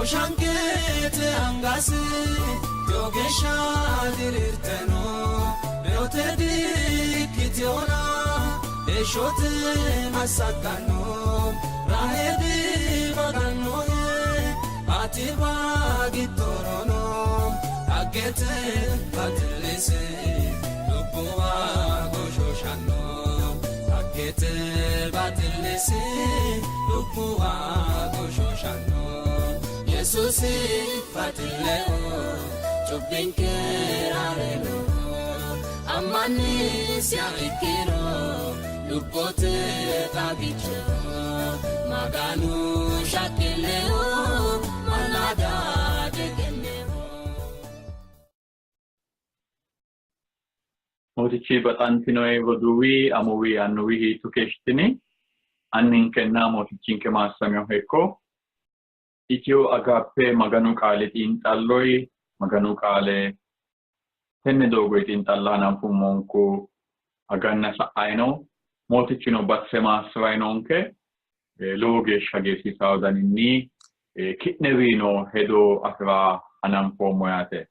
Shooshanqete angasi lowo geeshsha diriirte no, reyote diikkitinona heeshshote massagganno. Raaheeli magannohe atiwa giddorono dhaggete baxillisi lubbuwa goshooshanno. Dhaggete baxillisi lubbuwa goshooshanno. Yesuusi baxilleho cubbinkera reyino. Ammannisiha ikkiro lubbote xagicho. Maganu shaqqilleho mallaada diqinneho. Mootichi baxantinoe roduuwi, amuwi, annuwi hiitto keeshshitini? Anninkenna Mootichinke maassaminoha ikko. Itiyo Agaappe Maganu Qaale xiinxalloyi Maganu Qaale tenne doogoyi xiinxalla hananfummonku aganna sa'ayi no. Mootichino batise maassi'rayi noonke. Lowo geeshsha hagiirsiisanno daninni ki'newiino hedo afi'ra hananfoommo yaate.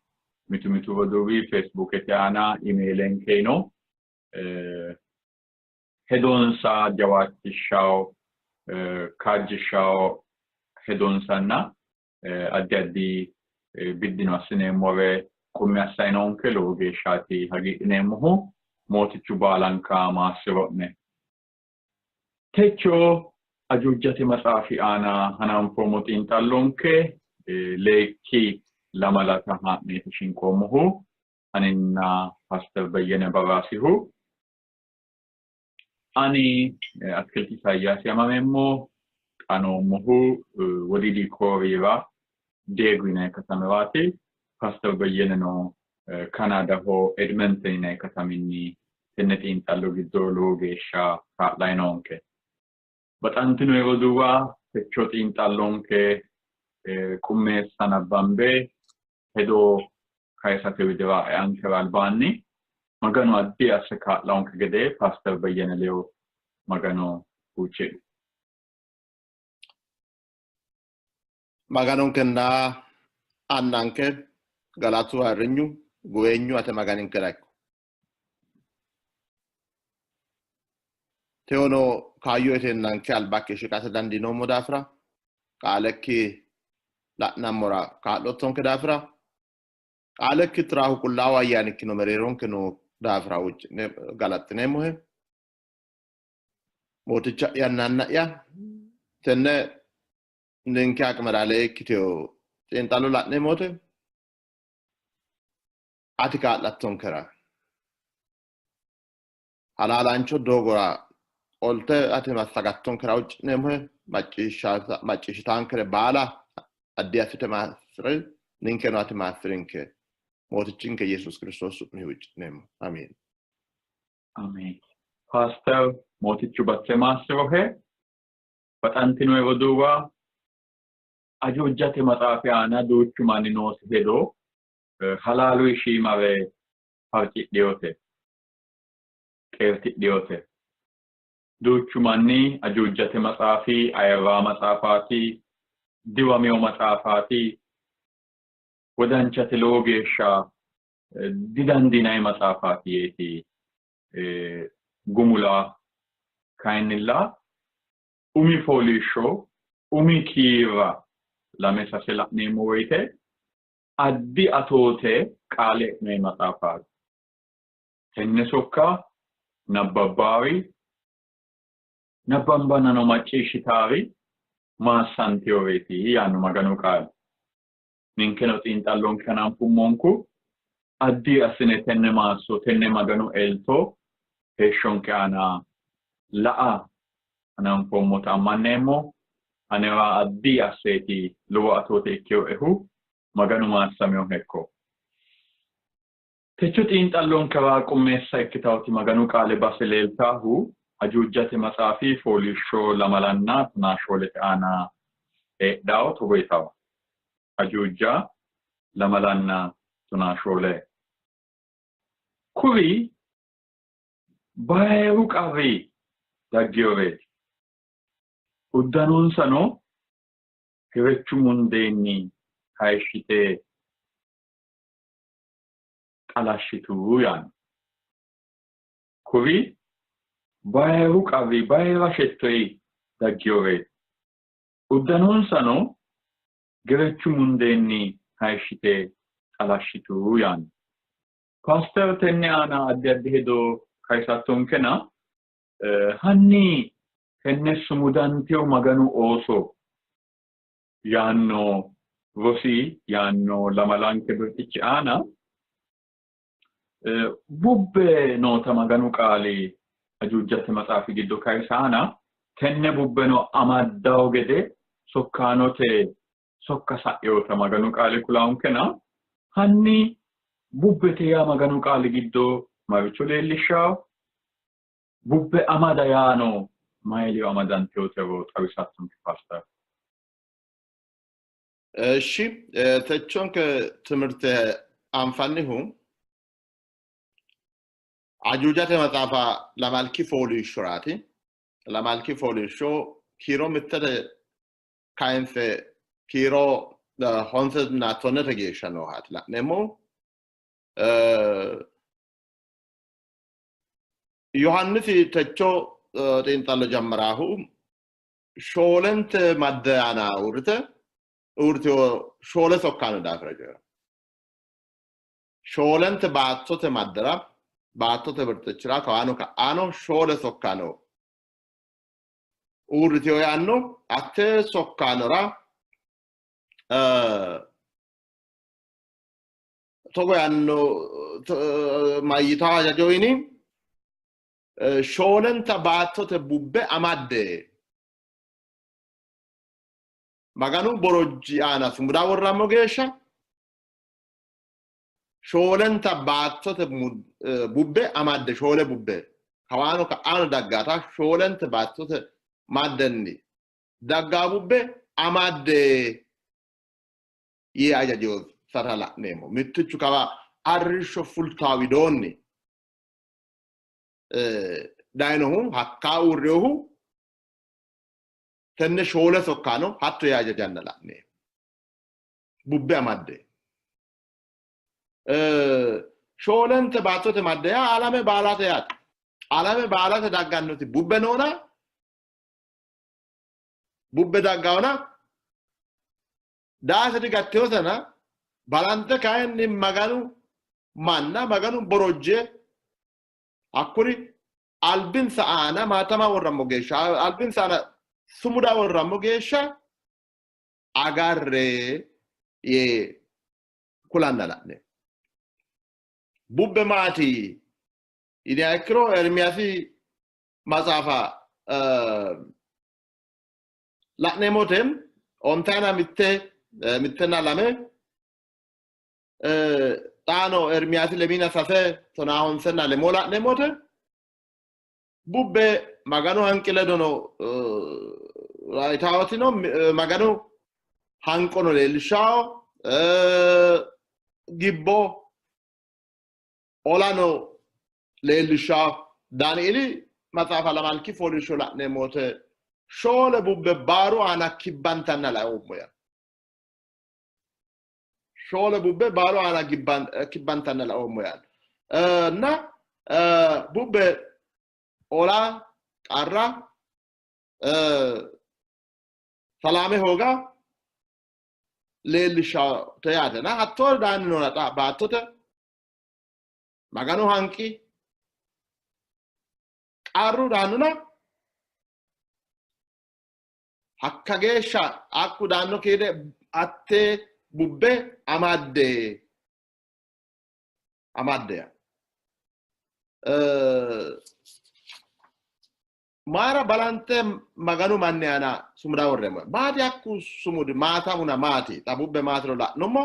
Mitu mitu roduuwi Feesbuukete aana imeelenkeino hedonsa jawaachishshawo kaajjishshawo hedonsanna addi addi biddino assineemmore qummi assanni noonke. Lowo geeshshaati hagiidhineemmohu. Mootichu baalanka maassiro'ne. Techo Ajuujate maxaafi aana hananfoommo xiinxallonke leekki lamalata haa'neeti shinqoommohu aninna Paaster Beyyene Baraasihu. Ani Atikilti Isaayyaasi amameemmo, xa noommohu Wodiidi Kooriyira Deegu yinanni katamiraati. Paaster Beyyeneno Kanaadaho Edmenten yinanni kataminni tenne xiinxallo giddo lowo geeshsha kaa'lanni noonke. Baxantino roduuwa, techo xiinxallonke qummeessa nabbambe hedo kayisate widira eankera albaanni Maganu addi asse kaa'lannonke gede Paaster Beyyene ledo Magano huuccidhu. Maganonkenna Annanke galatu ayirrinyu guweenyu ate Maganinkera ikko. Tewono kaayyo eteennanke albakki shiqate dandiinoommo daafira qaalekki la'nammora kaa'lottonke daafira qaalekki tiraahu qullaawu ayyaanikkino mereeronke noo daafira huucci'ne galaxxineemmohe. Mooticha'yanna anna'ya tenne ninke aqimera alee ikkiteyo xiinxallo la'neemmo wote ati kaa'lattonkera halaalaancho doogora qolte ati massagattonkera huucci'neemmohe. Macciishshitaankere baala addi assite maassi'ri, ninkeno ati maassi'rinke. Mootichinke Yesuus Kiristoos su'mi huucci'neemmo. Amiin. Amiin. Paaster Mootichu basse maassi'rohe. Baxantinoe roduuwa, Ajuujate maxaafi aana duuchu manni noosi hedo halaaluyi shiimare farcidhinote, xeertidhinote. Duuchu manni Ajuujate maxaafi ayirraa maxaafaati, diwamino maxaafaati, wodanchate lowo geeshsha didandiinanni maxaafaati yeeti gumula. Kayinnilla umi fooliishsho umi kiirra lame sase la'neemmo woyite addi atoote qaale e'noyi maxaafaati. Tenne sokka nabbabbaari, nabbambannano macciishshitaari maassantinoreeti yaanno Maganu qaali. Ninkeno xiinxallonke hananfummonku addi assine tenne maasso, tenne Maganu elto heeshshonke aana la'a hananfoommota ammanneemmo. Anera addi asseeti lowo atoote ikkinoehu Maganu maassaminoha ikko. Techo xiinxallonkera qummeessa ikkitawoti Maganu qaale base leeltaahu Ajuujate maxaafi fooliishsho lamalanna tonaa shoolete aana heedhawo togo yitawo. Ajuuja lamalanna tonaa shoole. Kuri bayiru qarri daggiyoreeti. Uddanonsano Gerechu mundeenni hayishshite xalashshitu yaanno. Kuri bayiru qarri bayira shettoyi daggiyoreeti. Uddanonsano Gerechu mundeenni hayishshite xalashshitu yaanno. Paaster tenne aana addi addi hedo kayisattonkena hanni tenne sumudanteyo Maganu ooso yaanno rosi yaanno lamalanke birxichi aana bubbe noota Maganu qaali ajuujate maxaafi giddo kayisaana tenne bubbeno amaddawo gede sokkaanote sokka sa'yota Maganu qaali kulaankena hanni bubbete yaa Maganu qaali giddo maricho leellishshawo? Bubbe amada yaano mayiliyo amadantewotero xawisattonke ፓስተር። እሺ techonke ትምህርት anfannihu ajuujate maxaafa lamalki fooliishshoraati. Lamalki fooliishsho kiiro mittete kayinse kiiro honsenna tonnete geeshsha noohaati la'neemmohu. Yohaannisi techo xiinxallo jammaraahu shoolente madde aana uurrite uurritewo shoole sokkaano daafira coyi'ra. Shoolente baattote maddera baattote birxichira kawaano ka'aano shoole sokkaano uurritewo yaanno. Hatte sokkaanora togo yaanno mayyitawo hajajo yini shoolenta baattote bubbe amadde Maganu borojji aana sumuda worrammo geeshsha shoolenta baattote bubbe amadde shoole bubbe kawaano ka'aano daggata shoolente baattote maddenni daggaa bubbe amadde yee hajajosata la'neemmo. Mittichu kawa arrishsho fultaa widoonni dayinohu hakkaa uurriyohu tenne shoole sokkaano hatto yee hajajanna la'neemmo. Bubbe amadde shoolente baattote madde yaa alame baalate yaate. Alame baalate daggannoti bubbe noona bubbe daggaona daase digattewotena balante kayinni Maganu manna Maganu borojje hakkuri albinsa aana maatama worrammo geeshsha albinsa aana sumuda worrammo geeshsha agarre yee kulanna la'ne. Bubbe maati yiniha ikkiro Ermiyaasi maxaafa la'neemmote ontayina mitte mittenna lame xaano Ermiyaasi lemina sase tonaa honsenna lemoo la'neemmote bubbe Maganu hanqi ledono rayitaawotino Maganu hanqono leellishshawo gibbo olano leellishshawo. Daanieeli maxaafa lamalki fooliishsho la'neemmote shoole bubbe baaru aana kibbantanna laoommo yaa. Shoole bubbe baaru aana kibbantanna laoommo yaa. Na bubbe ola qarra salaame hooga leellishshawote yaatena hattoo daanni noona xa baattote Maganu hanqi qarru daannona hakka geeshsha hakku daanno kiire hatte bubbe amadde amadde maara balante Maganu manni aana sumuda worreemmo. Maati hakku sumudi maatamuna maati? Xa bubbe maatiro la'nummo.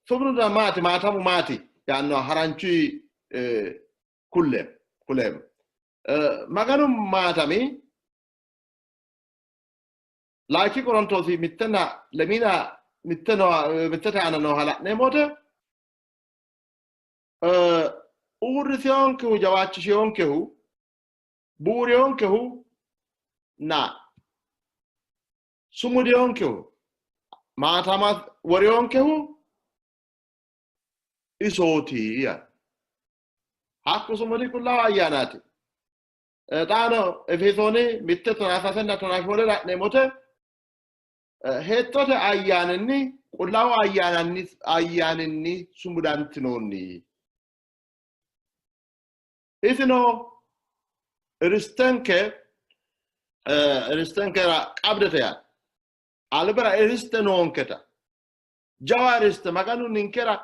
Sumudu maati maatamu maati yaanno haranchu kulle kuleemmo. Maganu maatami Layinki Qorontoosi mittenna lemina mitte nooha mittete aana nooha la'neemmo wote uurriseyonkehu jawaachisheyonkehu buureyonkehu na Sumudiyonkehu maatama woriyonkehu isooti yaanno. Hakku sumudi Qullaawa Ayyaanaati. Xaano Efesooni 1:13-14 la'neemmote hexxote ayyaaninni Qullaawu ayyaaninni sumudantinoonni. Isino iristenkera qabdete yaate. Albira iriste noonketa jawa iriste Maganu ninkera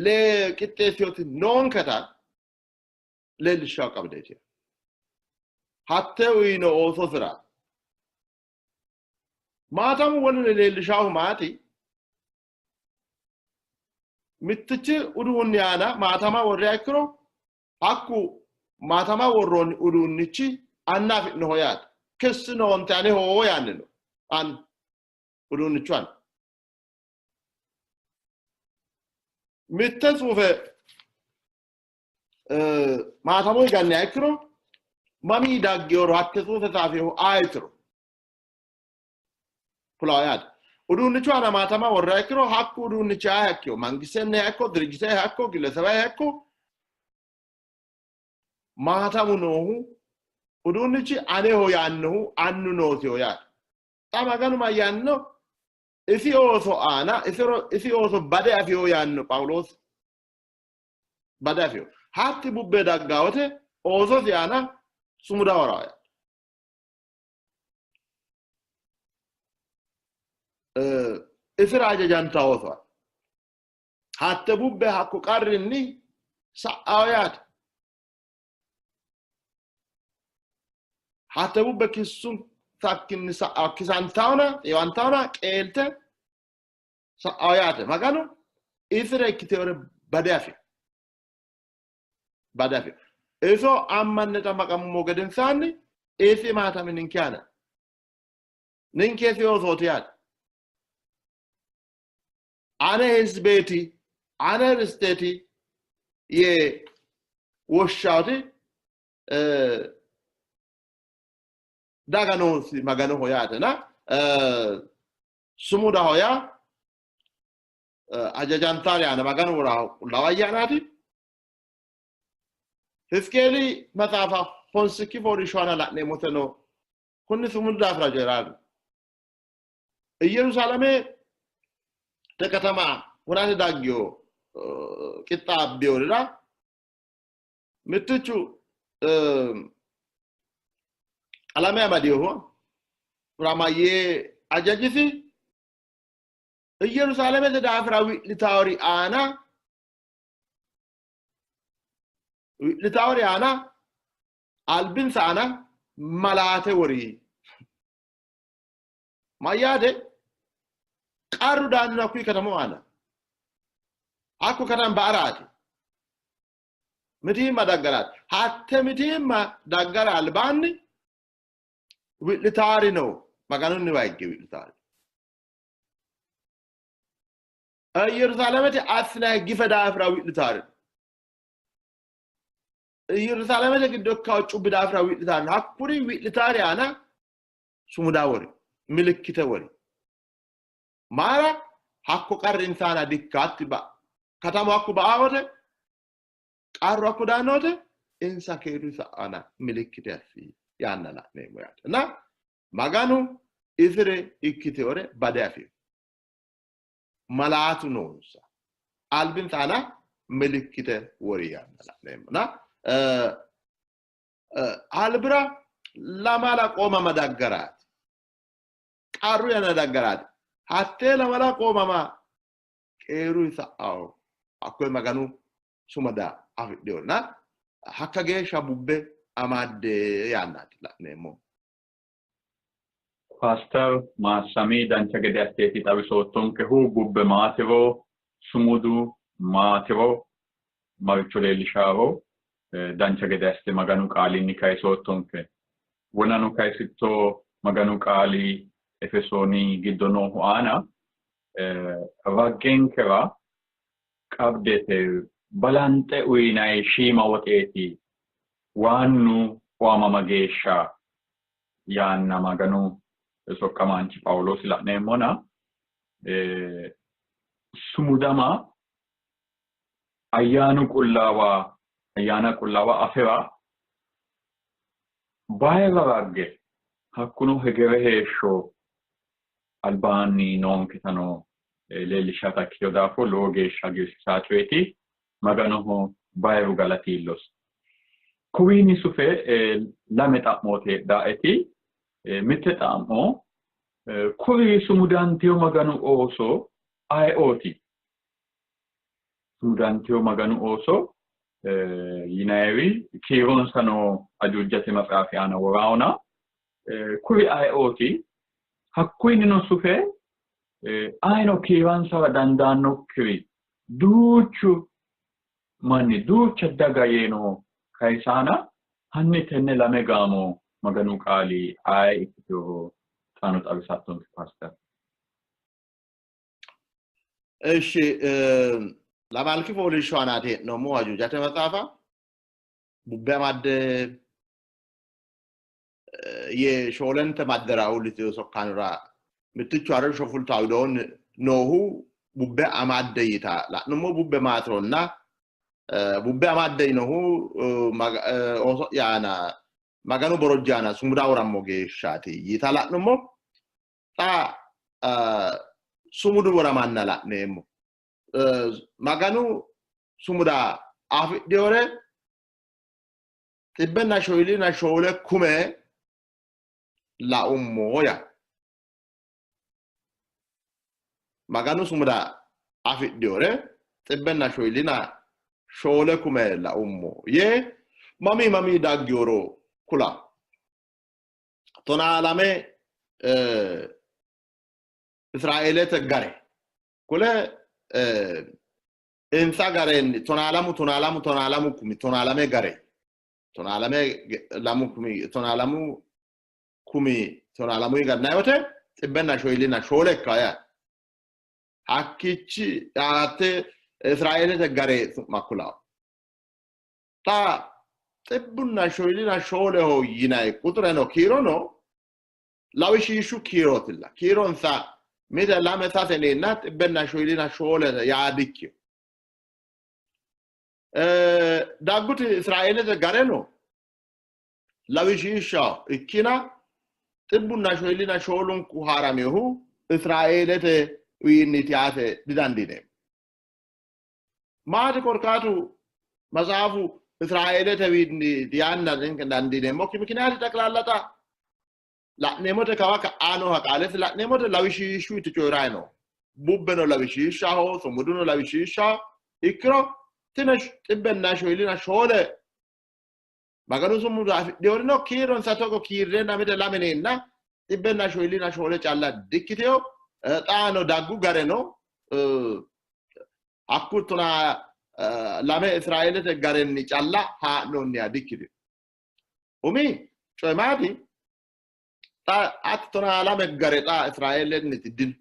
lee qixxeessiyoti noonketa leellishshawo qabdeeti. Hatte uyino oososira maatamu woluri leellishaahu maati? Mittichi uduunni aana maatama worriha ikkiro hakku maatama worroonni uduunnichi anna afi'noho yaate. Kissi noonte aneho yaanni no. Annu uduunnichu anna. Mitte tsuufe maatamu higanniha ikkiro mamii daggeworo hatte tsuufe tsaafehu ayetiro kulawo yaate. Uduunnichu aana maatama worriha ikkiro hakku uduunnichi aye hakkiho mangistenniha ikko dirijjiteha ikko gillesebayiha ikko maatamu noohu uduunnichi aneho yaannohu annu noosiho yaate. Xa Maganu mayyaanno? Isi ooso aana isi ooso bade afiho yaanno Phaawuloosi. Bade afiho. Hatti bubbe daggawote oososi aana sumuda worawo yaate. Isira hajajanta ooso hatte bubbe hakko qarrinni sa'awo yaate. Hatte bubbe kissu sakkinni sa'awo kisantawona xiiwantawona qeelte sa'awo yaate. Maganu isira ikkiteewore bade afino. Bade afino. Iso ammanne xammaqammummo gedensaanni isi maatami ninke aana. Ninke isi oosooti yaate. Ane hizbeeti, ane risteeti yee woshshaati daga noosi Maganoho yaatena sumudaho yaa hajajantaari aana Maganu woraho Qullaawa Ayyaanaati. Hizqeeli maxaafa honsikki fooliishsho aana la'neemmoteno kunni sumudu daafira coyi'ranno. Iyyerusalamete katama hunate daggino qixxaabbiyorira mittichu qalame amadinohu ramayyee ajajisi Iyyerusalamete daafira wi'litawori aana wi'litawori aana albinsa aana malaate wori. Mayyaate qarru daanno hakkuyi katamu aana. Hakku katami ba''araati. Mitiimma daggaraati. Hatte mitiimma daggara albaanni wi'litaari no. Maganunniwa higge wi'litaari. Yerusaalamete assinanni gife daafira wi'litaari no. Yerusaalamete giddo ikkawo cubbi daafira wi'litaari no. Hakkuri wi'litaari aana sumuda wori, milikkite wori. Maara hakko qarri insa aana dikka hatti ba katamu hakku ba'a wote qarru hakku daanno wote insa keeru sa'ana milikkite assi yaanna la'neemmo yaate. Na Maganu isire ikkiteore bade afino. Malaatu noonsa. Albinsa aana milikkite wori yaanna la'neemmo. Na albira lamala qoomama daggaraati. Qarru yanna daggaraati. Hattee lamala qoomama qeeru sa'awo. Hakkoye Maganu sumada afidhinonna hakka geeshsha bubbe amadde yaannaati la'neemmo. Paaster Maassami dancha gede asseeti xawisoottonkehu bubbe maatiro, sumudu maatiro, maricho leellishaaro dancha gede assite Maganu qaalinni kayisoottonke. Wonano kayisitto Maganu qaali Efesooni giddo noohu aana raggenkera qabdete balanxe uyinayi shiima woxeeti waannu waamama geeshsha yaanna Maganu Soqqamaanchi Phaawuloosi la'neemmona sumudama ayyaanu qullaawa ayyaana qullaawa afi'ra bayira ragge hakkuno hegere heeshsho albaanni noonketano leellishata ikkino daafo lowo geeshsha hagiirsiisaa coyeeti. Maganoho bayiru galati iillosi. Kowiinni sufe lame xa'mooti heedhaeti. Mitte xa'mo kuri sumudantino Maganu ooso ayeooti? Sumudantino Maganu ooso yinayiri kiironsano Ajuujate maxaafi aana woraona kuri ayeooti? Hakkuyinnino sufe ayino kiiransara dandaannokkiri duuchu manni duucha daga yeeno kayisaana hanni tenne lame gaamo Maganu qaali aye ikkitiro xaano xawisattonke paaster. እሺ lamalki fooliishsho aanaati hee'noommohu Ajuujate maxaafa bubbe amadde ye shoolente maddera uurritino sokkaanora mittichu arrishsho fulta widoonni noohu bubbe amadde yita la'nummo. Bubbe maatironna bubbe amadde yinohu ooso'ya aana Maganu borojji aana sumuda worammo geeshshaati yita la'nummo. Xa sumudu woramanna la'neemmo. Maganu sumuda afidhinore 744,000 laummo ya. Maganu sumuda afidhinore 744,000 laummo yee mami mami daggiyoro kula. 12 Israeelete gare kule insa garenni 12 12 12 kumi 12 gare 12 lamu kumi 12 kumi 12 gannay wote 744 ikka yaate. Hakkiichi hatte Israeelete gare su'ma kulawo. Xa 744 yinay quxureno kiirono lawishshiishshu kiirootilla. Kiironsa mite lame sase yineenna 744 yaa dikkino. Dagguti Israeelete gareno lawishshiishshaho ikkina 744 haaraminohu Israeelete wiinniiti yaate didandiineemmo. Maati korkaatu matsaafu Israeelete wiinni yaanna dandiineemmokki mikiniyaati xeqlaalla xa la'neemmote kawa ka'aa nooha qaalesi la'neemmote lawishshiishshuuti coyi'rayi no. Bubbeno lawishshiishshaho, sumuduno lawishshiishshaho ikkiro tini 744 Maganu sumuda afidhinorino kiironsa togo kiirreenna mite lame yineenna 744 calla dikkitino. Xaano daggu gareno hakku 12 Israeelete garenni calla haa'noonniha dikkitino. Umi coyi maati? Xa hatti 12 gare xa Israeelenniti dino.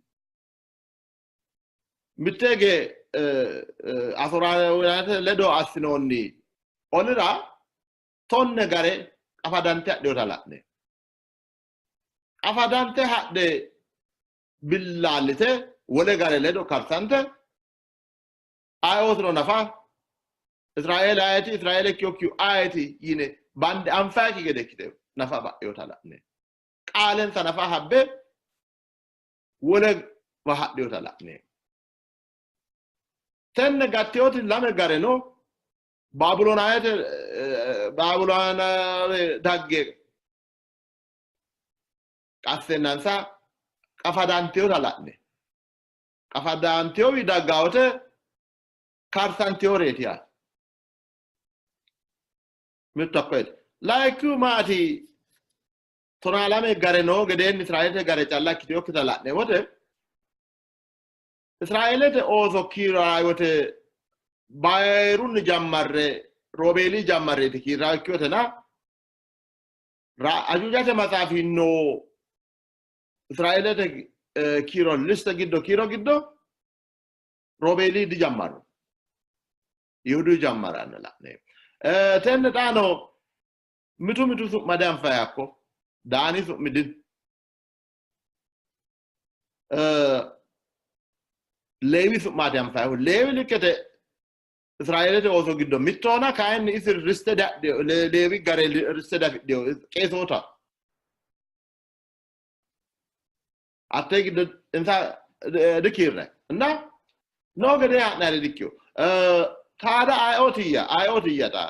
Mitte hige Asoraawiyate ledo assinoonni olira 10 gare qafadante hadhinota la'ne. Qafadante hadhe billaallite wole gare ledo karsante ayeootino nafa Israeele ayeti Israeele ikkiyokkihu ayeti yine bande anfayikki gede ikkite nafa ba'inota la'ne. Qaalensa nafa habbe wolewa hadhinota la'ne. Tenne gattinoti lame gareno Baabiloonaawete Baabiloonawe dagge qasseennansa qafadantinota la'ne. Qafadantiyowi daggawote karsantinoreeti yaate. Mittu hakkoyeti. Layinkihu maati? 12 gare noo gedeenni Israeelete gare calla ikkitinokkita la'ne wote Israeelete ooso kiirraa wote bayirunni jammarre Roobeeli jammarreeti kiirraa ikkiyotena Ajuujate maxaafi noo Israeelete kiiro liste giddo kiiro giddo Roobeeli dijammarro Yihudu jammaranno la'ne. Tenne xaano mitu mitu su'ma dianfayi hakko Daani su'mi dino. Leewi su'maati anfayihu. Leewi likkete Israeelete ooso giddo mittohona kayinni isi riste diadhino, Leewi gare riste diafidhino, qeesoota. Hattee giddo insa dikiirre እና noo gedee ha'nayire dikkino. Taada ayeootiyya? Ayeootiyya xa?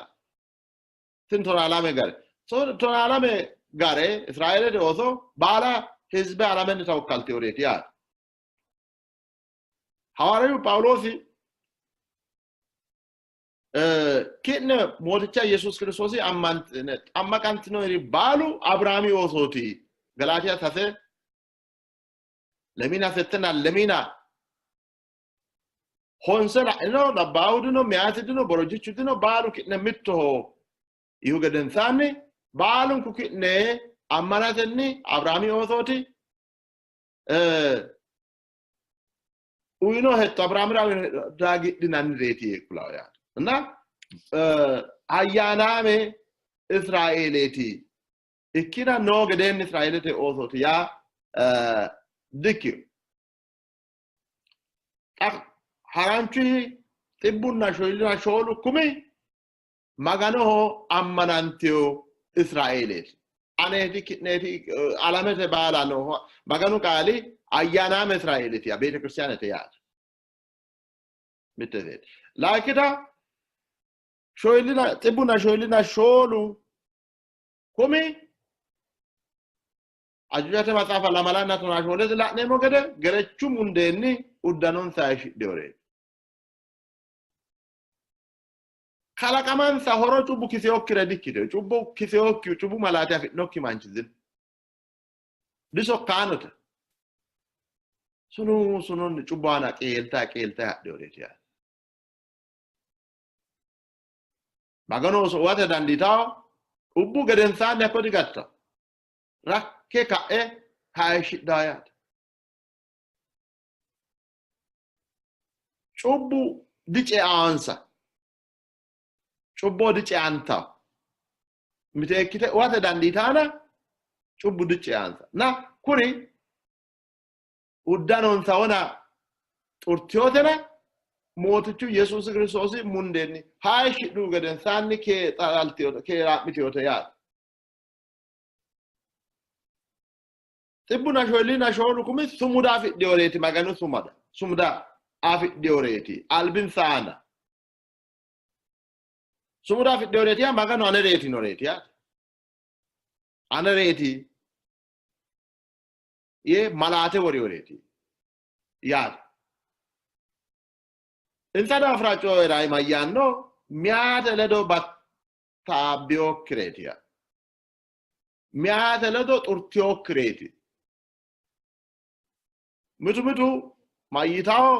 Tini tonaa lame gare. 12 gare Israeelete ooso baala hizbe alamennita wokkaltinoreeti yaate. Hawaariyu Phaawuloosi ki'ne Mooticha Yesuus Kiristoosi ammantine xammaqantinori baalu Abiraami oosooti. Galaatiya sase lemiina settenna lemiina honse la'ino labbaahu dino meyaati dino borojjichu dino baalu ki'ne mittoho yihu gedensaanni baalunku ki'ne ammanatenni Abiraami oosooti. Uyino hexxo Abiraamira uyino hexxo daagidhinannireeti yee kulawo yaate. እና ayyaanaame Israeeleeti ikkina noo gedeenni Israeelete oosooti yaa dikkino. Xa haranchu 144 kumi Maganoho ammanantino Israeeleeti. Aneeti ki'neeti alamete baala nooho Maganu qaali ayyaanaame Israeeleeti yaa beetekiristaanete yaate. Mitte seeti. Laakkita 144 kumi Ajuujate maxaafa 24 la'neemmo gede gerechu mundeenni uddanonsa hayishshidhinoreeti. Kalaqamansa horo cubbu kiseyokkire dikkitino. Cubbu kiseyokki, cubbu malaate afidhinokki manchi dino. Disokkaanote. Sunu sununni cubbu aana qeeltayi qeeltayi hadhinoreeti yaate. Maganu ooso uwate dandiitawo, ubbu gedensaanni hakko digattawo. Rakke ka'e hayishshidhawo yaate. Cubbu diceaansa. Cubbo diceantawo. Miteekkite uwate dandiitaana cubbu diceansa. Na kuri uddanonsa wona xurtiyotena Mootichu Yesuusi Kiristoosi mundeenni hayishshidhu gedensaanni keeraa'mitiyote yaate. 144 kumi sumuda afidhinoreeti Maganu sumuda afidhinoreeti albinsa aana. Sumuda afidhinoreeti yaa Maganu anereeti yinoreeti yaate. Anereeti yee malaate worinoreeti yaate. Insa daafira coyi'ra mayyaanno? Meyaate ledo battaabbinokkireeti yaate. Meyaate ledo xurtinokkireeti. Mitu mitu mayyitawo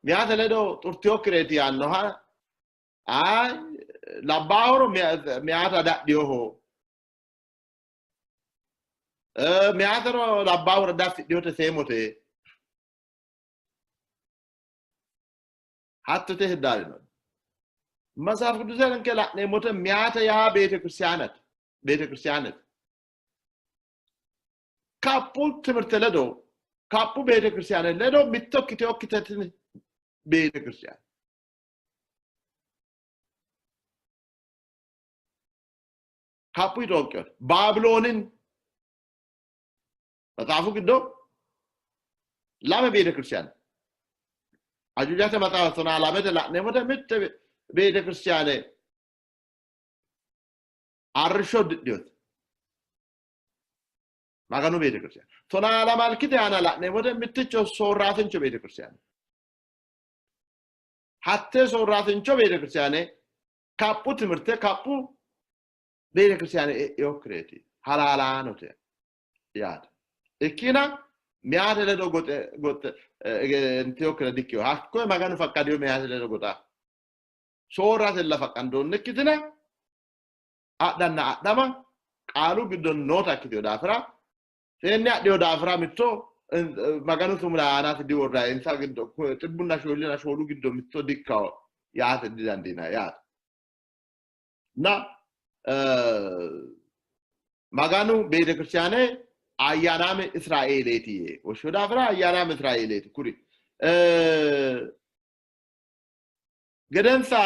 meyaate ledo xurtinokkireeti yaannoha ayi labbaahoro meyaate adadhinoho. Meyaatero labbaahura daffidhinote seemote. Hattote heddaarino. መጽሐፍ ቅዱስን la'neemmote meyaate yaa beetekiristaanete. Beetekiristaanete. Kaphu timirte ledo, kaphu beetekiristaane ledo mitto ikkiteyokkite beetekiristaane. Kaphu Itoophiyote. Baabiloonin መጽሐፉ giddo lame beetekiristaane. Ajuujate maxaafa 12 la'neemmote mitte beetekiristaane arrishsho uddidhinote. Maganu beetekiristaane. 12 aana la'neemmote mitticho soorraasincho beetekiristaane. Hattee soorraasincho beetekiristaane kaphu timirte kaphu beetekiristaane e'inokkireeti. Halaalaanote yaate. Ikkina meyaate ledo goxe goxe intinokkire dikkino. Hakkoye Maganu faqqadiyo meyaate ledo goxa. Soorratella faqqandoonnikkitina adhanna adhama qaalu giddo noota ikkitino daafira seenne adhino daafira mitto Maganu sumuda aanasi diworrayi insa giddo 144 giddo mitto dikkawo yaate didandiinanni yaate. Na Maganu beetekiristaane Ayyaanaame Israeeleeti yee woshshiyo daafira ayyaanaame Israeeleeti kuri. Gedensa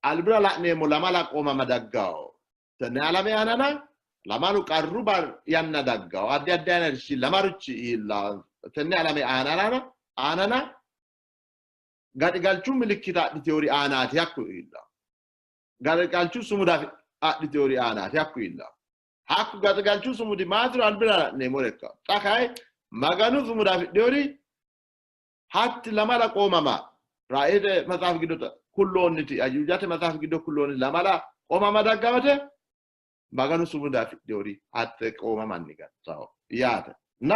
albira la'neemmo lamala qoomama daggawo. Tenne alame aanana lamalu qarru bar yanna daggawo. Addi addi ayinarichi lamarichi iillawo. Tenne alame aanana gaxigalchu milikkita adhitewori aanaati hakku iillawo. Gaxigalchu sumuda adhitewori aanaati hakku iillawo. Hakku gaxigalchu sumudi maatiro albira la'neemmore ikkawo. Xa kayi Maganu sumuda afidhewori hatti lamala qoomama Raa'ete maxaafi giddo kulloonniti Ajuujate maxaafi giddo kulloonniti lamala qoomama daggawote Maganu sumuda afidhewori hatte qoomamanni gattawo yaate. እና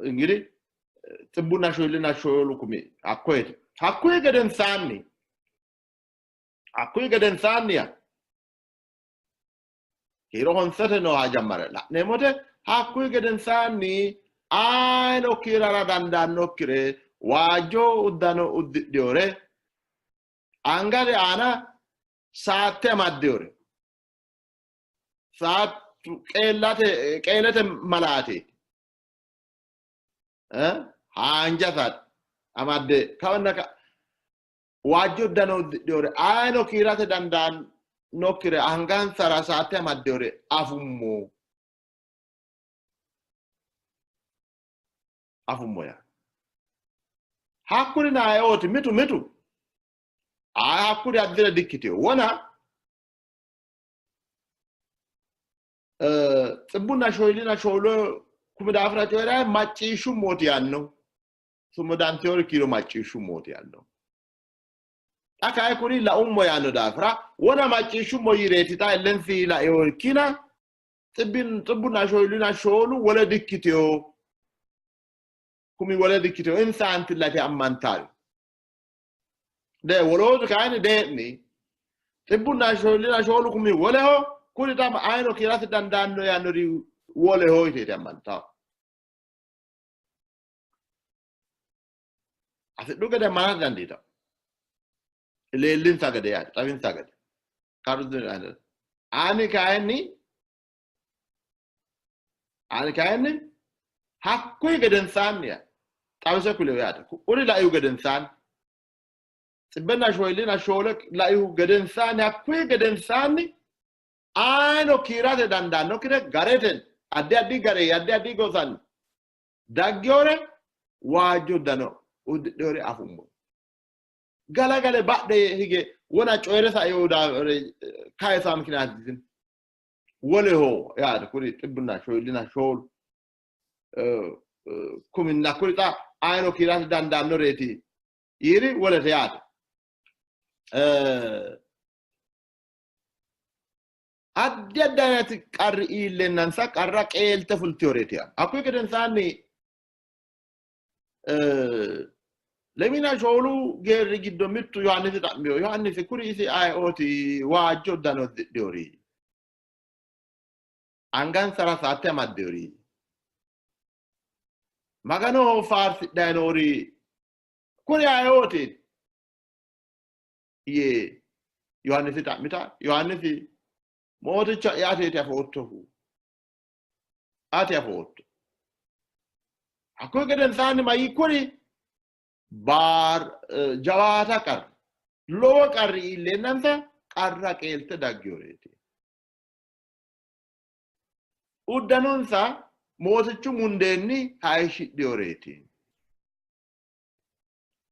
እንግዲህ ጽቡና ሾልና ሾሉ ኩሚ hakkoyeti hakkuyi gedensaanni ya kiiro honsete nooha jammare la'neemmote hakkuyi gedensaanni ayino kiirara dandaannokkire waajjo uddano uddidhiyore angate aana saatte amaddiyore saattu qeelate malaateeti. Haanja saatte amadde kawanna waajjo uddano uddidhiyore ayino kiirate dandaannokkire angansara saatte amaddiyore afummo yaa. Hakkuri ayeooti mitu mitu aye hakkuri addire dikkiteyo wona xibbunna shoolina shoolo kumi daafira coyi'rayi macciishshummooti yaanno. Sumudantewori kiiro macciishshummooti yaanno. Xa kayi kuri laummo yaanno daafira wona macciishshummo yireeti xa illensi laeyokkina xibbunna shoolina shoolu wole dikkiteyo kumi wole dikkiteyo insa antillate ammantaari. De wolootu kayinni dee'ni xibbunna shoolina shoolu kumi woleho kuri xa ayino kiirate dandaanno yaannori woleho yiteeti ammantawo. Afidhu gede ammanate dandiitawo. Leellinsa gede yaate xawinsa gede. Ani kayinni hakkuyi gedensaanni xawise kuleyo yaate. Kuri laihu gedensaanni xibbenna shoolina shoole laihu gedensaanni hakkuyi gedensaanni ayino kiirate dandaannokkire gareten addi addi gare addi addi gosanni daggiyore waajjo uddano uddidhiyore afummo. Galagale badhe hige wona coyire saeyo daafira kayisa ምክንያት woleho yaate kuri xibbunna shoolina shoolu kuminna kuri xa ayino kiirate dandaannoreeti yiiri wolete yaate. Addi addi ayinati qarri iilleennansa qarra qeelte fultiyoreeti yaate. Hakkuyi gedensaanni lemina shoolu geerri giddo mittu Yohaannisi xa'miyo. Yohaannisi kuri isi ayeooti waajjo uddano uddidhiyori angansara saatte amaddiyori Maganoho faarsidhayi noori kuri ayeooti yee Yohaannisi xa'mita Yohaannisi mooticha'ya ateeti afoottohu ati afootto. Hakkuyi gedensaanni mayi kuri jawaata qarri lowo qarri iilleennansa qarra qeelte daggiyoreeti. Uddanonsa mootichu mundeenni hayishshidhiyoreeti.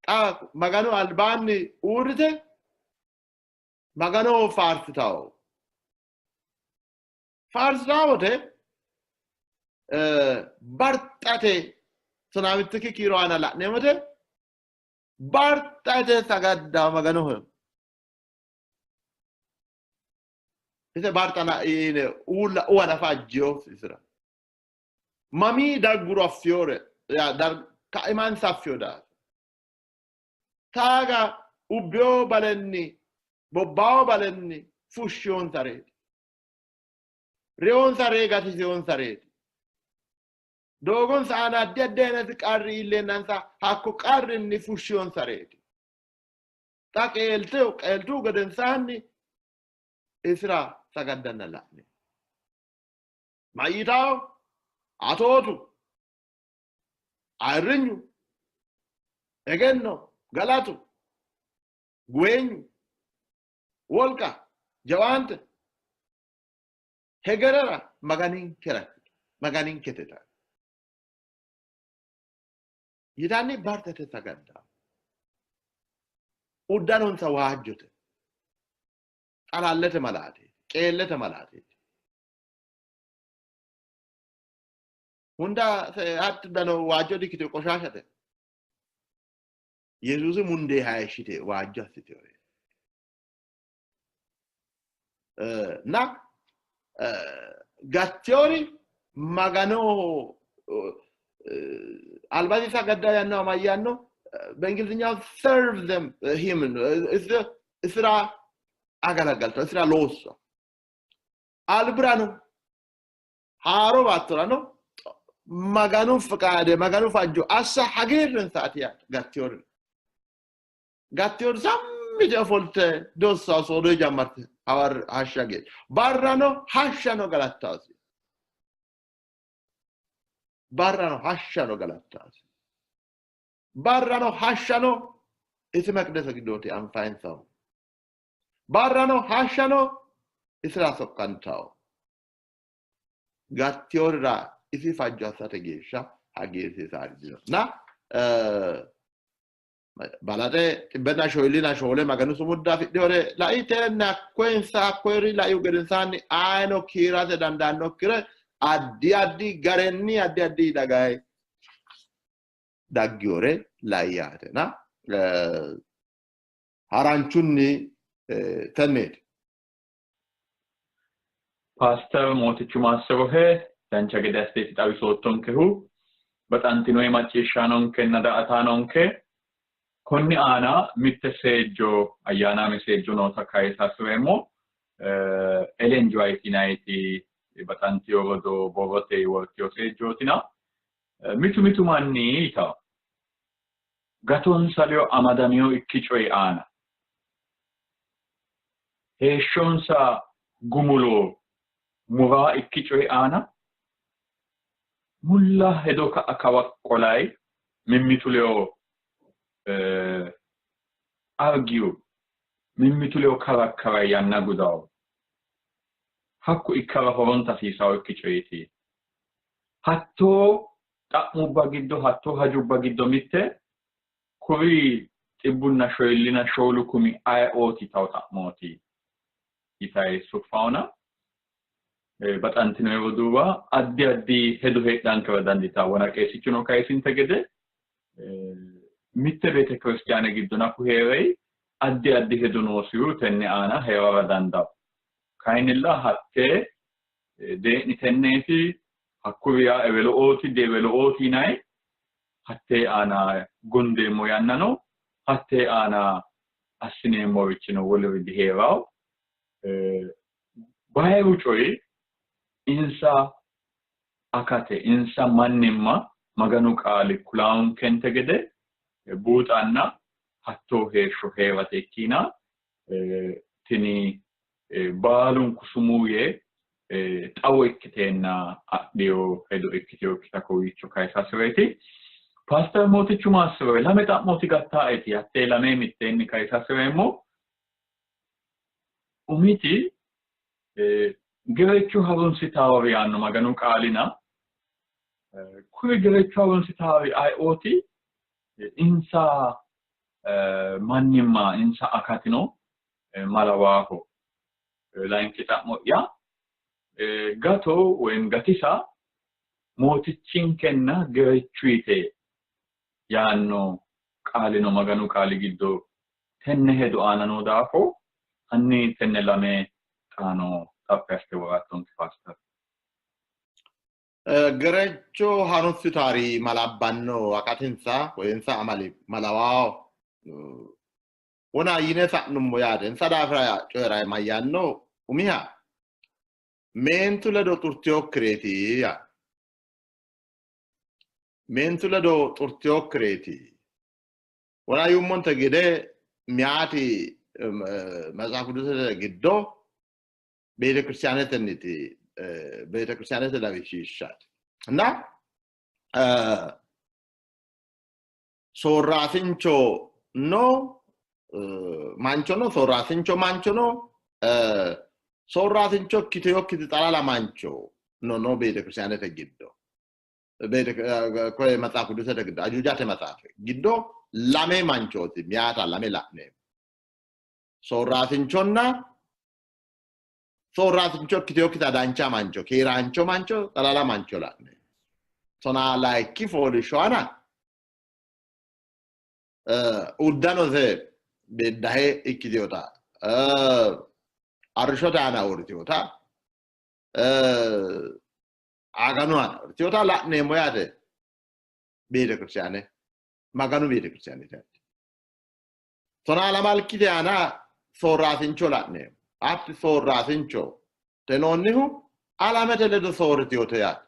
Xa Maganu albaanni uurrite Maganoho faarsitawo. Faarsitawo wote barxate tonaa kiiro aana la'neemmote barxate sagaddawo Maganoho. Ise barxana yine uulla uwa nafa ajjiyo isira. Mamii dagguro affiyore kaimansa affiyo daafira. Taaga ubbiyo balenni bobbawo balenni fushshiyonsareeti. Reyonsa ree gatisiyonsareeti. Doogonsa aana addi addi ayinati qarri iilleennansa hakko qarrinni fushshiyonsareeti. Xa qeeltuhu gedensaanni isira sagaddanna la'ne. Mayitawo atootu ayirrinyu egenno galatu guweenyu wolqa jawaante hegerera Maganinkera Maganinkete yitanni bartete sagadda. Uddanonsa waajjote, xalallete malaateeti, qeellete malaateeti. Hunda hatti uddano waajjo dikkitino, qoshaashate. Yesuusi mundee hayishshite waajjo assitino. Na gattiyori Maganoho albasi sagadda yannaho mayyaanno? በእንግሊዝኛው serve them him isira agalaggalto isira loosso albirano haaro baattorano Maganu faqaade Maganu fajjo assa hagiirrinsaati yaate gattiyori gattiyori sammi yite ofolte dossawo soodo jammarte hawar hashsha geeshsha barrano hashshano galattaasi barrano hashshano galattaasi barrano hashshano isi meqdese giddooti anfayinsahu barrano hashshano isira soqqantawo gattiyorira isi fajjo assate geeshsha hagiirsiisaari dino. Na balaxe 144 Maganu sumudda afidhinore lai tenne hakkoyinsa hakkoyiri laihu gedensaanni ayino kiirate dandaannokkire addi addi garenni addi addi dagayi daggiyore lai yaate. Na haranchunni tenneeti. Paaster Mootichu Maassirohe dancha gede assiteeti xawisoottonkehu. Baxantinoi macciishshaanonkenna daa''ataanonke konni aana mitte seejjo ayyaanaame seejjo noota kayisa hasi'reemmo. Ellen White yinanniti baxantino rodoo borrote wortino seejjootina mitu mitu manni yitawo gatonsa ledo amadamino ikki coyi aana heeshshonsa gumulo muraa ikki coyi aana mulla hedo ka'a kawa qolayi mimmitu ledo argiyu mimmitu ledo karakkaray yanna gudawo hakku ikkara horonta hasiisawo ikki coyeeti. Hattoo xa'mubba giddo hattoo hajubba giddo mitte kuri 144,000 ayeooti tawo xa'mooti yitayi suffawona baxantino roduuwa addi addi hedo heedhankera dandiitanno. Wona qeesichuno kayisinte gede mitte beetekiristiyaane giddo nafu hee'rei addi addi hedo noosihu tenne aana hee'rara dandaanno. Kayinnilla hattee dee'ni tenneeti hakkuri yaa ewelo'ooti deewelo'ooti yinayi hattee aana gundeemmo yannano hattee aana assineemmorichino woluri dihee'rawo. Bayiru coyi insa akate insa mannimma Maganu qaali kulaankente gede buuxanna hattoo heeshsho hee'rate ikkiina tini baalunku sumuu yee xawo ikkiteenna adhiyo hedo ikkiteyokkita kowiicho kayisa hasi'reeti. Paaster Mootichu Maassiroe lame xa'mooti gattaaeti hattee lame mitteenni kayisa hasi'reemmo. Umiti gerechu harunsitaawori yaanno Maganu qaalina kuri gerechu harunsitaawori ayeooti insa mannimma insa akatino malawaaho. Layinki xa'mo'ya gato woyim gatisa mootichinkenna gerechu yite yaanno qaalino Maganu qaali giddo tenne hedo aana noo daafo hanni tenne lame xaano xaphi assite worattonke Paaster. Gerecho harunsitaari malabbanno akatinsa woy insa amali malawaho wona yine sa'nummo yaate. Insa daafira coyi'ra mayyaanno? Umiha meentu ledo xurtiyokkireeti yaa. Meentu ledo xurtiyokkireeti. Wona yuummonte gede miyaati Metsaaf Qidusete giddo beetekiristiyaanetenniti ቤተክርስቲያንete lawishshaati እና soorraasincho no mancho no soorraasincho mancho no soorraasincho ikkiteyokkiti xalala mancho no no ቤተክርስቲያንete giddo koye መጽሐፍ ቅዱስete giddo ajuujate maxaafi giddo lame manchooti miyaata lame la'neemmo soorraasinchonna soorraasincho ikkiteyokkita dancha mancho keeraancho mancho xalala mancho la'neemmo tonaa layikki fooliishsho aana uddanose beeddahe ikkiteyoota arrishshote aana uurriteyoota aganu aana uurriteyoota la'neemmo yaate beetekiristiyaane Maganu beetekiristiyaanete yaate. Tonaa lamalkite aana soorraasincho la'neemmo. Hatti soorraasincho tenoonnihu alamete ledo soorriteyote yaate.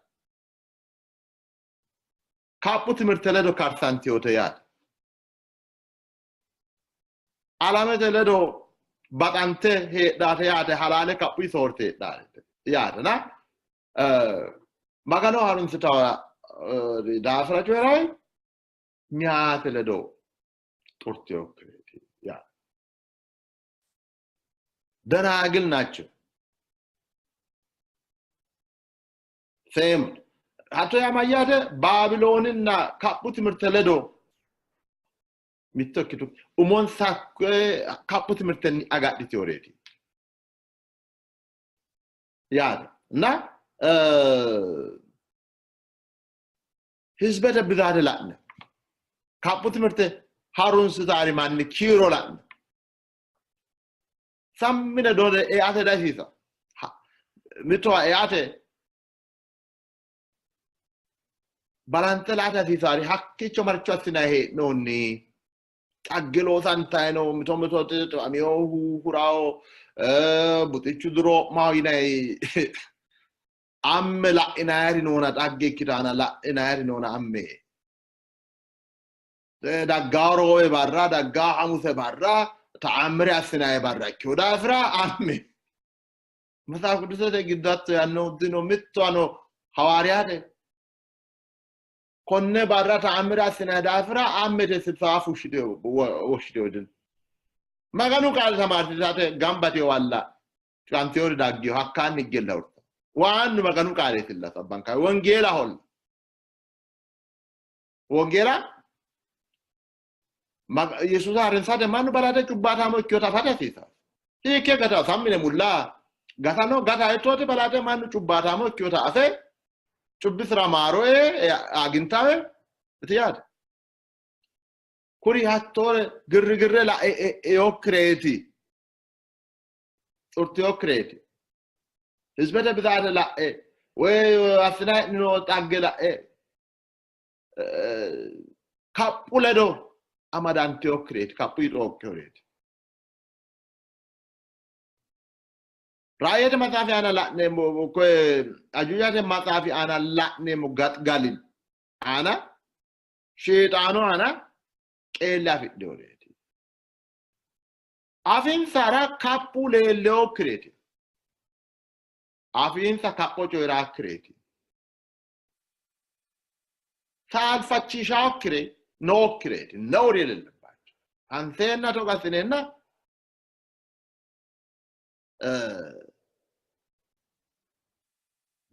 Kaphu timirte ledo karsanteyote yaate. Alamete ledo baxante heedhaate yaate halaale kaphuyi soorte heedhaate yaatena Magano harunsitawa daafira coyi'rayi nyaate ledo xurteyokkireeti yaate. ደናግል ናቸው። ሴም hatto yaa mayyaate Baabilooninna kaphu timirte ledo mitto ikkitu umonsa kaphu timirtenni agadhiteyoreeti yaate እና hizbete bizaate la'ne kaphu timirte harunsitaari manni kiiro la'ne sammine dode eate dihasiisa mittowa eate balanxe la'ate hasiisaari hakkiicho marcho assinayi hee'noonni xagge loosantayi no mito mito xiwaminohu hurawo buxichu duroo'maho yinayi amme la'inayiri noona xagge ikkitaana la'inayiri noona amme daggaa roobe barra daggaa hamuse barra ta'ammire assinayi barra ikkiyo daafira amme መጽሐፍ ቅዱስete giddo hatto yaannohu dino mittoano hawaariyaate konne barra ta'ammire assinayi daafira ammete sibsaba woshshiteyo dino. Maganu qaale tamaarsiisate gamba yiteyowalla xiwanteyori daggeyo hakkaanni higgella hurta. Waannu Maganu qaaleetilla sabbankayi wongeelaholla. Wongeela Yesuusa harinsate mannu balaxe cubbaataamo ikkinota afate hasiisanno. Hiikke gatawo sammine mulla gatano gata hettooti balaxe mannu cubbaataamo ikkinota afe cubbisira maaro ee agintawe iti yaate. Kuri hattoore girrigirre la'e e'eyokkireeti xurteyokkireeti. Hizbete bizaate la'e woyi assinayi hee'noonni xagge la'e kaphu ledo amadanteyokkireeti, kaphuyi xooqqeyoreeti. Raayete maxaafi aana la'neemmo koye Ajuujate maxaafi aana la'neemmo gaxigali aana Sheexaanu aana qeelle afidhinoreeti. Afiinsara kaphu leelleyokkireeti. Afiinsa kapho coyi'raakkireeti. Saalfachishakkire nookkireeti. ነውር የሌለባቸው አንሴና togo assineenna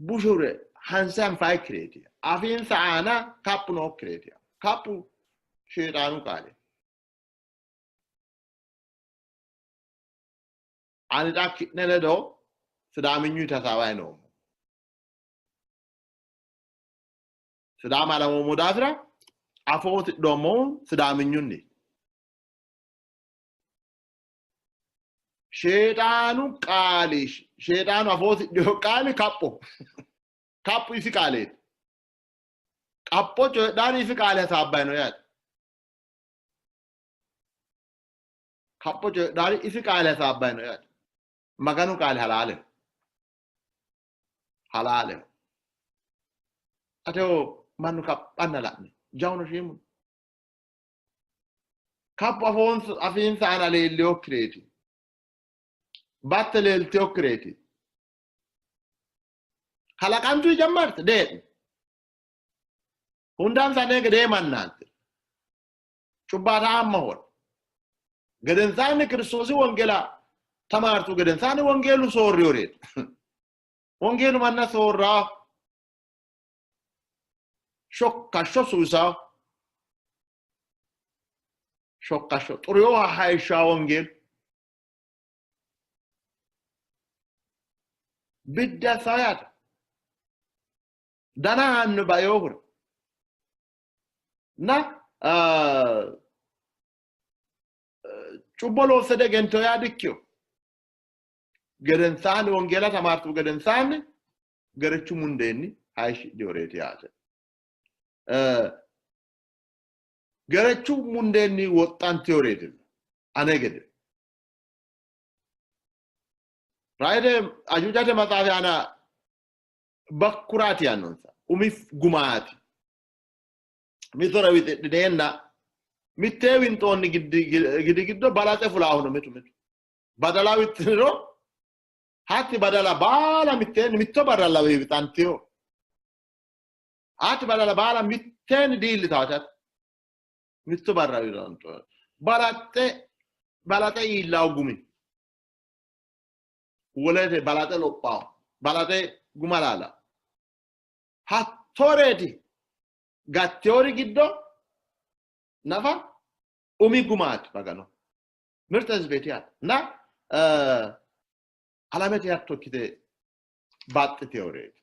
bushure hanse anfayikkireeti. Afiinsa aana kaphu nookkireeti. Kaphu Sheexaanu qaale. Ani xa ki'ne ledo Sidaaminyu hasaawayi noommo. Sidaama lawoommo daafira afoo tidhoommohu Sidaaminyunni. Sheexaanu qaali Sheexaanu afoo tidhino qaali kapho. Kaphu isi qaaleeti. Kapho coyidhaari isi qaale hasaabbayi no yaate. Kapho coyidhaari isi qaale hasaabbayi no yaate. Maganu qaali halaaleho. Halaaleho. Ateho mannu kaphanna la'ne jawuno shiimuno. Kaphu afiinsa aana leelleyokkireeti. Batte leelteyokkireeti. Kalaqantu jammarte dee'ni. Hundaansa ane gedee mannaati. Cubbaataammaho. Gedensaanni Kiristoosi wongeela tamaartu gedensaanni wongeelu soorriyoreeti. Wongeelu manna soorraa shokkashsho suwisaa shokkashsho xuriyooha hayishshaa wongeelu. Biddi assaa yaate. Dana aanno baeyohura. Na cubbo loosse degento yaa dikkiyo. Gedensaanni wongeela tamaartu gedensaanni gerechu mundeenni hayishshidhiyoreeti yaate. Gerechu mundeenni woxxantiyoreeti ane gede. Raayide ajuujate maxaafi aana bakkuraati yaannonsa umi gumaati. Mitore wixidhineenna mittee winxoonni gidi giddo balaxe fulaahuno mitu mitu. Badala wixxiniro hatti badala baala mitteenni mitto barra lawe wixantiyo. Hatti badala baala mitteenni diillitaate mitto barra wixantiyo. Balaxe balaxe iillawo gumi. Wolete balaxe lophawo. Balaxe guma laala. Hattoreeti gatteori giddo nafa umi gumaati Magano. Mirxe hizbeeti yaate. Na alamete hatto ikkite baxxiteoreeti.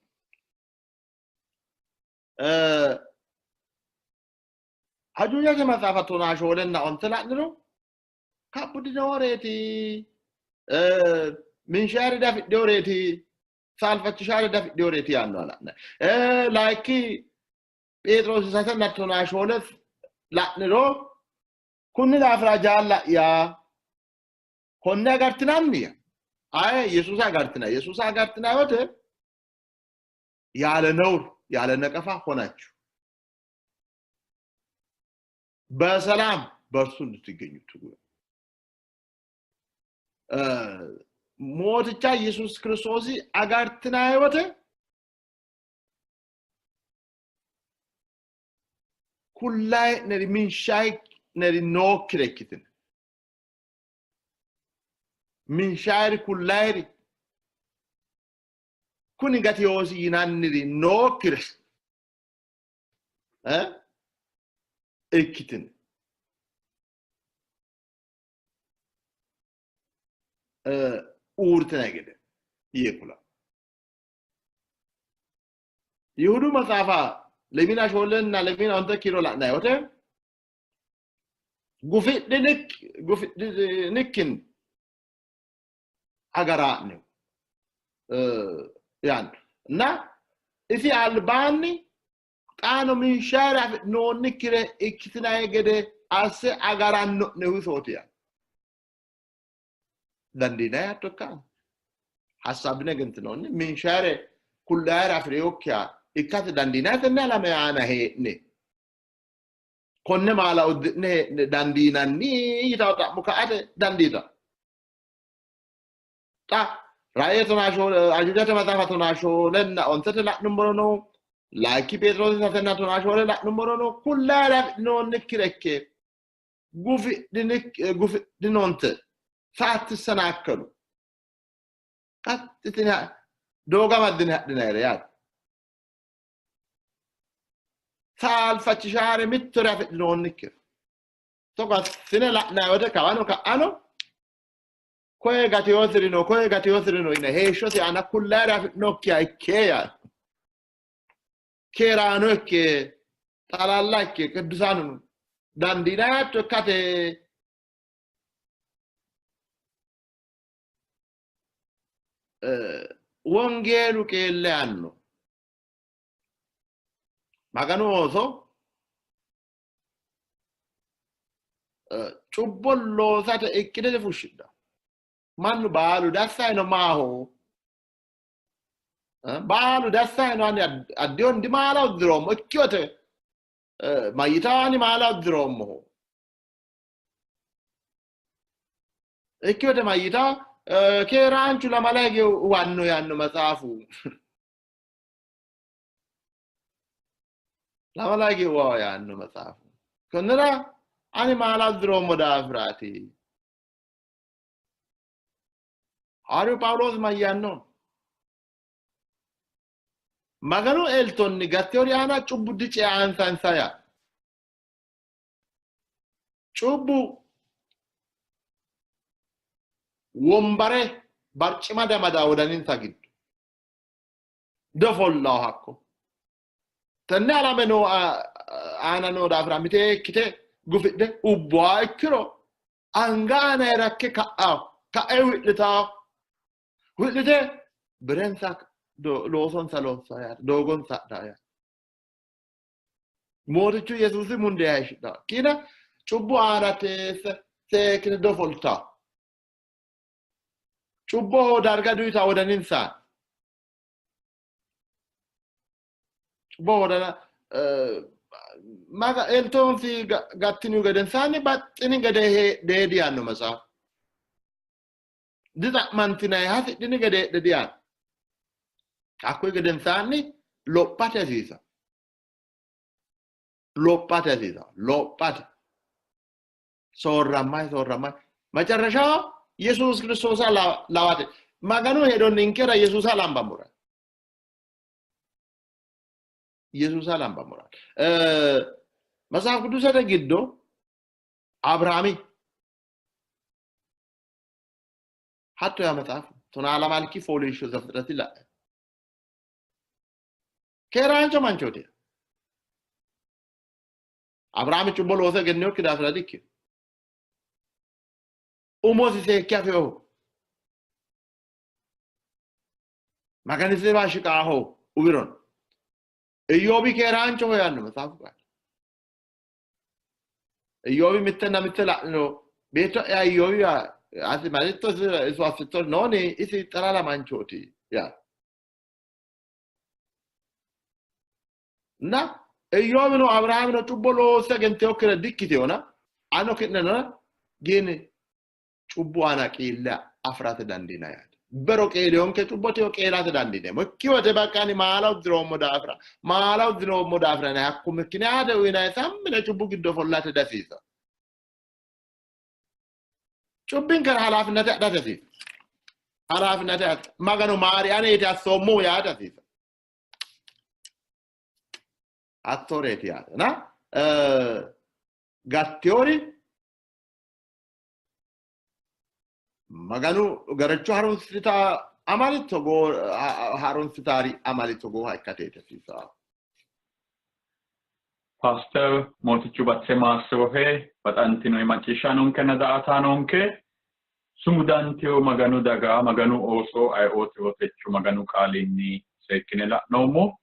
Ajuujate maxaafa 14nna 15 la'niro kaphu dinooreeti, minshaari dafidhioreeti, saalfachishaari dafidhioreeti yaanno la'ne. Layikki Pheexiroosi 3nna 14 la'niro kunni daafira jaalla'ya konne agartinanni aye Yesuusa agartina Yesuusa agartina wote ያለ ነውር ያለ ነቀፋ ሆናችሁ በሰላም በእርሱ እንድትገኙ ትጉ። ሞትቻ ኢየሱስ ክርስቶስ አጋርትና ወተ ኩላይ ነሪ ሚንሻይ ነሪ ኖክረኪትን ሚንሻይሪ ኩላይሪ kuni gatiyoosi yinanniri nookkire ikkitin. Uurtina gede yee kula. Yihudu maxaafa lemina shoollenna lemina onte kiiro la'nanni wote gufidhinikkin agaraa'ne yaanno እና isi albaanni xaano minshaare afidhinoonnikkire ikkitinayi gede asse agaranno'nehu isooti yaanno. Dandiinayi hatto ikka hassabbine egentinoonni minshaare kullaayire afi'rinokkiha ikkate dandiinayi tenne alame aana hee'ne konne maala uddi'ne hee'ne dandiinanni yitawo xa'mo ka'ate dandiita. Xa Raa'ee ajuujate maxaafa 14nna 15 la'nummorono layinki Pheexiroosi 3nna 14 la'nummorono kullaayire afidhinoonnikkire ikke gufidhinoonte saattisanaakkalu qaxxitine doogo amaddine hadhinayire yaate. Saalfachishaare mittore afidhinoonnikkire togo assine la'nayi wote kawano ka'ano koye gateyoosirino koye gateyoosirino yine heeshshosi aana kullaayire afi'nokkiha ikke yaate. Keeraano ikke xalalla ikke qiddusaanu dandiinayi hatto ikkate wongeelu qeelle yaanno. Maganu ooso cubbo loosate ikkite difushshidhanno. Mannu baalu dassayino maaho? Baalu dassayino ani addihon dimaala uddiroommo ikkiyote mayyitawo ani maala uddiroommoho. Ikkiyote mayyitawo keeraanchu lamala hige uwanno yaanno maxaafu. Lamala hige uwaho yaanno maxaafu. Konnira ani maala uddiroommo daafiraati. Hawaariyu Phaawuloosi mayyaanno? Maganu eltonni gattewori aana cubbu diceansansa yaa. Cubbu wombare barcima damada wodaninsa giddo dofollaho hakko. Tenne alame noo aana noo daafira miteekkite gufidhe ubbuha ikkiro anga aana rakke ka'aho ka'e wi'litaho wi'lite birensa loosonsa loossa yaate doogonsa hadhaa yaate. Mootichu Yesuusi mundee hayishidhaa kiina cubbu aana teesse seekkite dofoltaa cubboho darga duyita wodaninsa cubbo wodana maga eltoonsi gattinihu gedensaanni baxxini gede heedhee diyaanno matsaafu. Dixa'mantinanni hasidhini gede heedhe diyaanno. Hakkuyi gedensaanni lophate hasiisa. Lophate hasiisa. Lophate. Soorrammayi soorrammayi. Macarrashaho Yesuus Kiristoosa lawate. Maganu hedo ninkera Yesuusa lambammora. Yesuusa lambammora. Matsaaf Qidduusete giddo Abiraami hatto yaa maxaafu tonaa lamalki fooliishsho Zafixirati la'e. Keeraancho manchooti. Abiraami cubbo loose egenninokki daafira dikkino. Umosi seekke afinoho. Maganisiwa shiqaaho uwirono. Iyyoobi keeraanchoho yaanno maxaafu qaali. Iyyoobi mittenna mitte la'niro beetto'ya Iyyoobi ati maritto iso assitto nooni isi xalala manchooti yaa. Na Iyyoobino Abiraamino cubbo loosse egentinokkire dikkiteona ano ki'neno gin cubbu aana qiille afi'rate dandiinanni yaate. Bero qeeliyonke cubbo teyo qeelate dandiineemmo. Ikki wote bakka ani maala uddiroommo daafira maala uddiroommo daafira nayi hakku mikiniyaate uyinayi sammine cubbu giddo follate dasiisa. Cubbinkera halaafinate adhate hasiisa. Halaafinate adha. Maganu maari aneeti assoommohu yaate hasiisa. Hattoreeti yaate. Na gattiyori Maganu garacho harunsita amali togoo harunsitaari amali togooha ikkateeti hasiisaa. Paaster Mootichu Batse maassirohe baxantinori macciishshaanonkenna daa''ataanonke sumudantino Maganu daga Maganu ooso ayeootiro techo Maganu qaalinni seekkine la'noommo.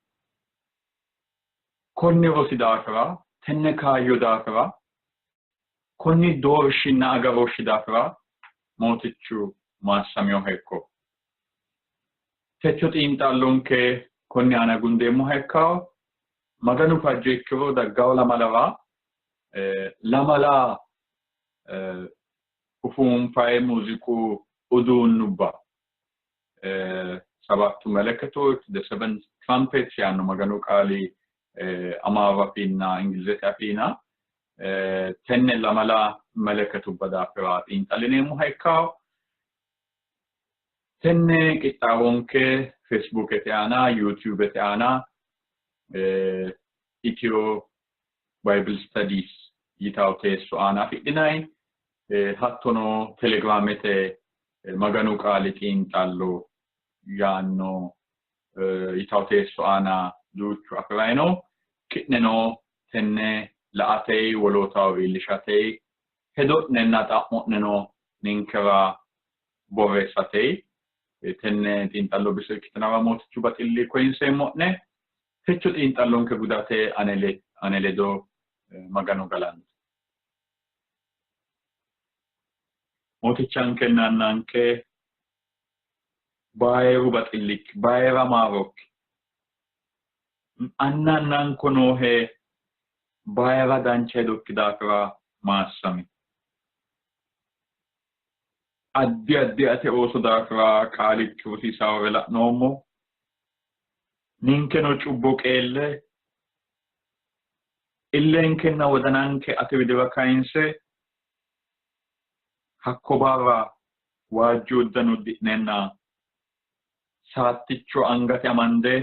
Konni rosi daafira tenne kaayyo daafira Konni doorshinna agarooshshi daafira Mootichu maassaminoha ikko. Techo xiinxallonke konni aana gundeemmoha ikkanno. Maganu fajjo ikkiro daggawo lamalara lamala ufuunfayi muuziiqu uduunnubba Sabattu Meleketoch, The Seven Trumpets yaanno Maganu qaali Amaaru afiinna Ingilizete afiina tenne lamala meleketubba daafira xiinxallineemmoha ikkanno. Tenne qixxaawonke Feesbuukete aana, Yuutiyuubete aana Ethio Bible Studies yitawo teesso aana afidhinanni. Hattono Telegiraamete Maganu Qaali xiinxallo yaanno yitawo teesso aana duuchu afi'rayi no. Ki'neno tenne la''ate wolootaho iillishate hedo'nenna xa'mo'neno ninkera borreessate tenne xiinxallo biso ikkitinara Mootichu baxilli koyinseemmo'ne. Techo xiinxallonke gudate ane ledo Magano galanto. Mootichankenna Annanke bayiru baxillikki, bayira maarokki, anna annanko noohe bayira dancha hedokki daafira maassami. Addi addi ate ooso daafira qaalikki rosiisaawore la'noommo. Ninkeno cubbo qeelle Illenkenna wodananke ate widira kayinse hakko barra waajju uddano uddi'nenna saatticho angate amande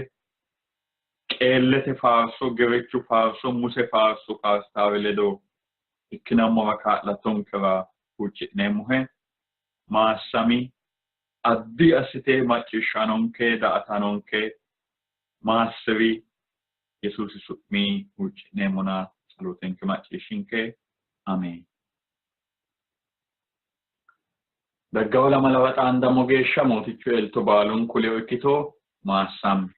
qeellete faarso, gerechu faarso, Muse faarso faarsitaare ledo ikkinammora kaa'lattonkera huucci'neemmohe. Maassami, addi assite macciishshaanonke, daa''ataanonke maassi'ri. Yesuusi su'mi huucci'neemmona tsalotenke macciishshinke. Ameen. Daggawo lamalawa xaandammo geeshsha Mootichu elto baalunku ledo ikkito. Maassamme.